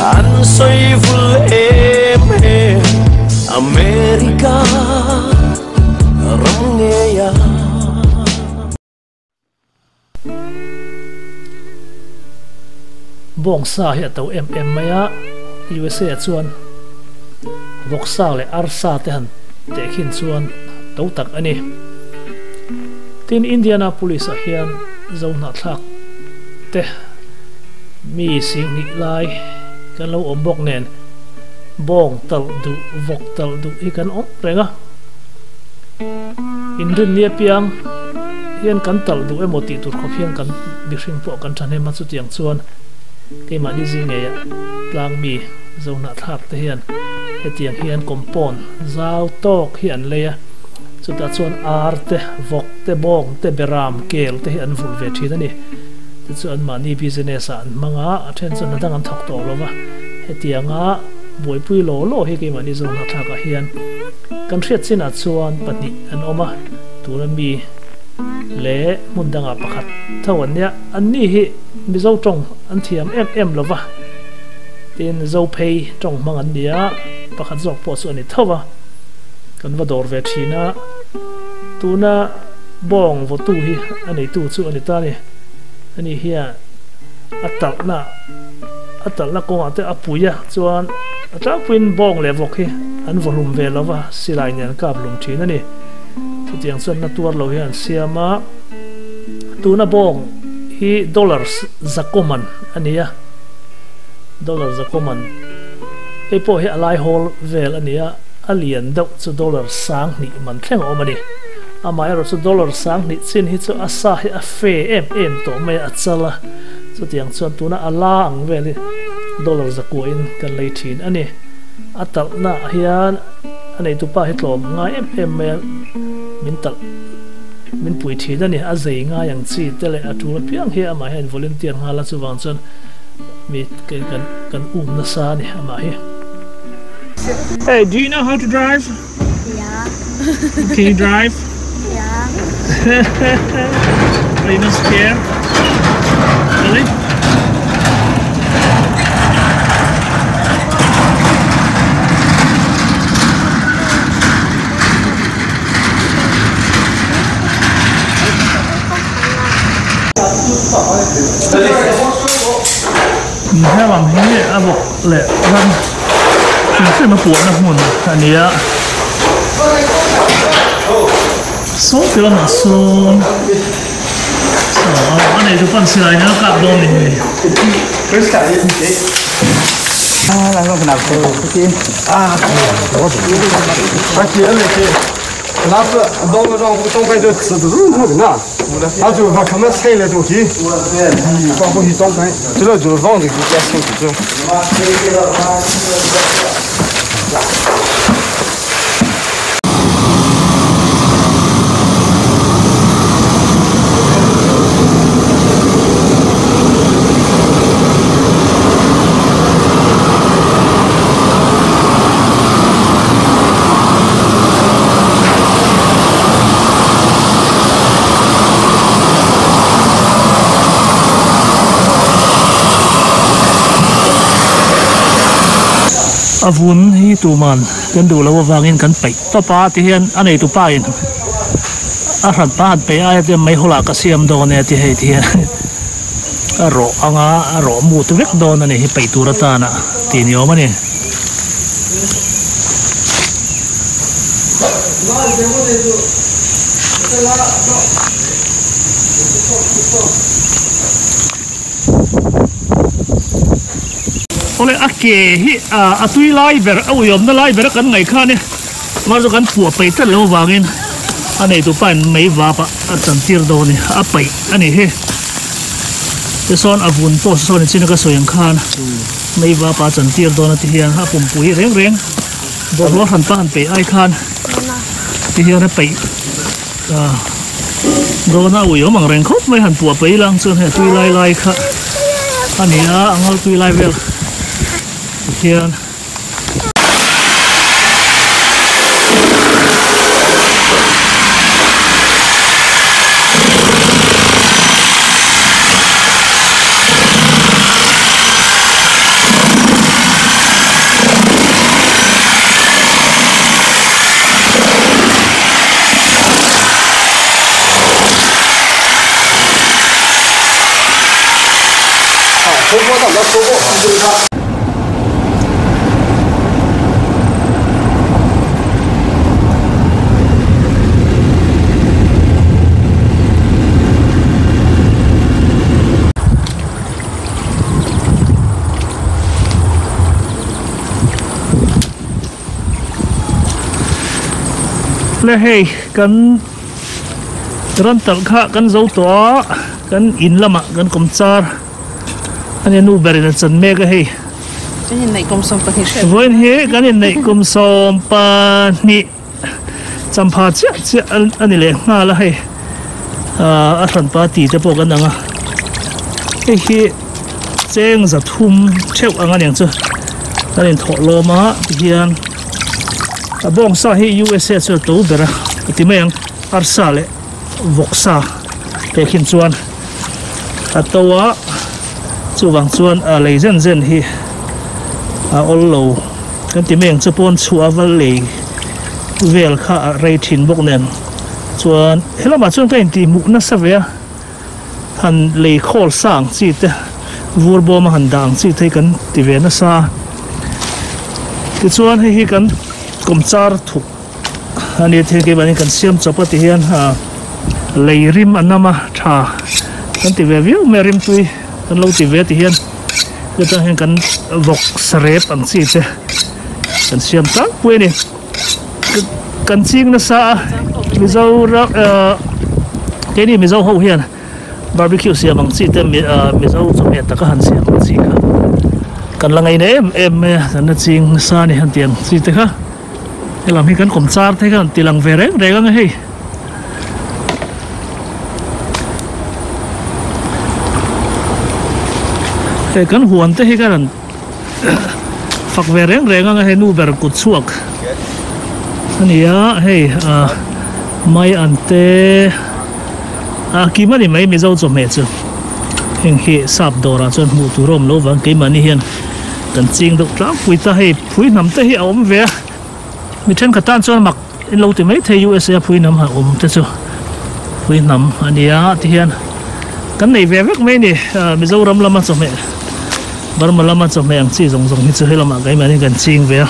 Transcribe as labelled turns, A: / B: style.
A: An sawi vul em em America ram ngei a.
B: Bawngsa hi a to em em mai a, USA ah chuan vawksa leh arsa te han tehkhin chuan to tak a ni. Tin, Indianapolis ah hian Zohnahthlak te mi singhnih lai kan lo awm bawk nen bawng talh duh, vawk talh duh hi kan awm reng a. Inrinni apiang hian kan talh duh emaw tih tur khawp hian kan mihring pawh kan thahnem a, chutiang chuan keimahni zing ngeiah tlang mi Zohnahthlak te hian hetiang hian compound zau tawk hi an lei a, chutah chuan ar te, vawk te, bawng te, beram, kel te hi an vulh ve thin a ni. Te chu anmahni business ah an hmang a, a then chu hna dang an thawk tawh lo va, hetianga buaipui law law hi keimahni Zohnahthlak ah hian kan hriat chinah chuan pahnih an awm a, tuna mi leh hmun dangah pakhat tho an nia, anni hi Mizo tawng an thiam em em lo va, tin Zophei tawng hmang an ni a, pakhat zawk pawh chu a ni tho va, kan va dawr ve thin a, tuna bawng vawtu hi a neitu chu a ni ta a ni, ani hian a talhna a talhna kawngah te a pui a, chuan a tlangpuiin bawng leh vawk hi an vaw hlum ve lo va, silai nen kap hlum thin a ni. Chutiang chuan na tuar lo hian an siam a, tuna bawng hi dollars zakoman a ni a, dollar zakoman hei pawh hi a lai hawl vel a ni a, a lian deuh chu dollar sang hnih man thleng a awm a ni. Amaherawh chu dollar sang hnih chin hi chu a sa hi a fe em em tawh mai a, a chal a, chutiang chuan tuna a la ang vel hi dollar zakuahin kan lei thin a ni. A talhna ah hian. A neitu pa hi tlawm ngai em em mai a, min talh min pui thin a ni. A zei ngai ang chi te leh a tul apiang hi amah hian volunteer nghal a, chuvang chuan mi kan kan um nasa a ni amah hi. Hey, do you know how to drive?
C: Yeah.
B: Can you drive?
C: Yeah.
B: Are you not scared? Really? Helam hi a bawk leh ram hrim hrim a puahna hmun a ni a. Saw ti lamah sawn a neitu pan silai nen a kap dawn ni hei. A vun hi tuman kan duh loh avangin kan peih tawp a ti hian a neitu pa in a hran pa han peih aia te meihawl ah ka siam dawn e a ti hei ti hian a rawh anga a rawh mut vek dawn a ni hi peih tur atana tih ni awm a ni. Awle a ke hi a tui lai ber a uiawmna lai ber a kan ngaih khan e mar chu kan puah peih tlat lo avangin a neitu pa in mei vap ah a chan tir dawn a ni a paih a ni hi tichuan a vun pawh sawn chin a ka sawi ang khan mei vap ah a chan tir dawn a ti hian a pumpui reng reng bawlhhlawh hran pa han peih ai khan ti hian a paih. Dawn a ui awm ang reng khawp mai han puah paih lang chuan hei a tui lai lai kha a ni a a ngal tui lai vel tikhian. Le hei kan ran talh kha kan zo tawh a kan in lamah kan kawm char ania nu berin a chan mek a hei
C: Kan inneih kum 12 hriat
B: vawiin hi kan inneih kum 12 champha chiah chiah a ni leh nghal a hei a hranpa ti te pawh kan ang a hei hi cheng za thum theuh ang aniang chu kan inthawh lawm a tihian a bawngsa hi USA chu a to ber a ka ti mai ang arsa leh vawksa tehkhin chuan a to a chuvang chuan a lei zen zen hi a awl lo kan ti mai ang chu pawn chhuah a va lei vel kha a rei thin bawk nen chuan helamah chuan ka intih hmuh nasa ve a han lei khawl sa ang chi te vur bawm a han dah ang chi te hi kan ti ve nasa a tichuan hei hi kan kawmchar thuk a ni thil keimahni kan siam chawp a ti hian ah lei rim a nam a tha kan ti ve viau mai a rimtui kan lo ti ve ti hian heta hian kan vawk sarep ang chi te kan siam tlangpui a ni kan ching nasa a Mizoram ah keini Mizo ho hian barbecue siam ang chi te ah Mizo chawhmeh taka han siam ang chi kha kan la ngaina em em mai a kan la ching nasa a ni han tih ang chi te kha. Helam hi kan kawm char te khan ti lang ve reng reng ang a hei. Hei kan huan te hi khan an fak ve reng reng ang a hei nu ber kut chhuak a ni a hei ah mai an te a kim a ni mai Mizo chawhmeh chu heng hi sap dawrah chuan hmuh tur a awm lo vang keimahni hian kan ching deuh tlangpui ta hei phui hnam te hi a awm ve a mi thenkhat tan chuan mak in lo ti mai thei USA a phui hnam han awm te chu phui hnam a nia tihian kan nei ve vek mai a ni Mizoram lama chawhmeh Burma lama chawhmeh ang chi zawng zawng hi chu helamah keimahni kan ching ve a.